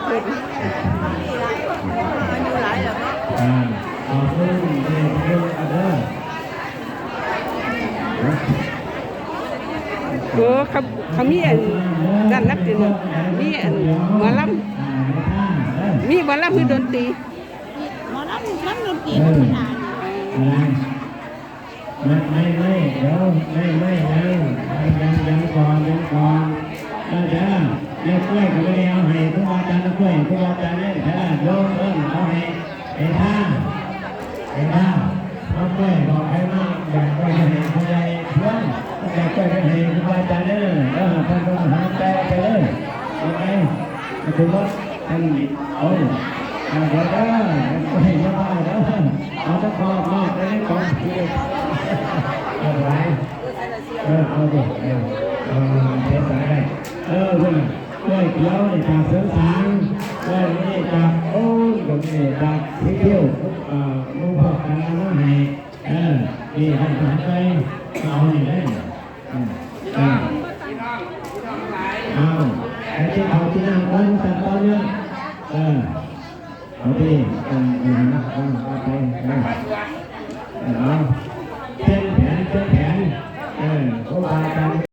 ເພິ່ນ ອາຍຸຫຼາຍແລ້ວເນາະ ອ່າ ຂອບຄຸນເດີ ເດີ ເດີ ໂອ້ ເຂົາ ເຂົາມີອັນນັ້ນນຳຕິເນາະ ມີອັນໝໍລຳ ມີໝໍລຳ ຫຼື ດົນຕີ? ໝໍລຳ ລຳດົນຕີທຳມະດາ. ເອີ ໄມ້ ໄມ້ ໄມ້ ດຽວ ໄມ້ ໄມ້ ຍັງ ຍັງ ຍັງກ່ອນ ຍັງກ່ອນ ເອີ ເດີ ແມ່ກ້ວຍກໍບໍ່ໄດ້ເອົາໃຫ້ຄູບາອາຈານ ແມ່ກ້ວຍ ຄູບາອາຈານເດ້ ເດີ ໂຍມເອີ້ນເອົາໃຫ້ ໃຫ້ທ່ານ ໃຫ້ທ່ານ ເອົາກ້ວຍບອກໃຜມາ ແບກກ້ວຍໄປໃຫ້ຜູ້ໃຫຍ່ເພື່ອນ ແບກກ້ວຍໄປໃຫ້ຄູບາອາຈານເດີ ເອີ ທ່ານກໍຫາແຕ່ໄປເລີຍ ເອົາໄປ ເອົາຂຶ້ນລົດ ທ່ານ ເອົາ ເອົາ ດຽວເດີ ໃຫ້ສະບາຍເດີ ເອົາຕະຂອບມອບໄປໃນກອງ ເອີ ຫຼາຍ ເອີ ເອົາເດີ ເອີ ເອີ ເອົາໄປໃສ່ໄດ້ ເອີ ເພິ່ນ ກ້ວຍຂຽວນີ້ຈາກເສີງສາງ ກ້ວຍນີ້ຈາກ ໂອ້ຍ ກໍນີ້ຈາກສີຄິ້ວ ເອີ ໝູ່ພວກກັນເອົາມາໃຫ້ ເອີ ນີ້ໃຫ້ທະຫານໄປ ເອົານີ້ເດີ ເອີ ເອີ ເອົາ ໄປກິນເຂົ້າກິນນ້ຳກ່ອນ ຊັ້ນຕອນນີ້ ເອີ ເອົາໄປ ເອີ ເອີ ເອົາໄປ ເອີ ເອົາ ປ່ຽນແຜນ ປ່ຽນແຜນ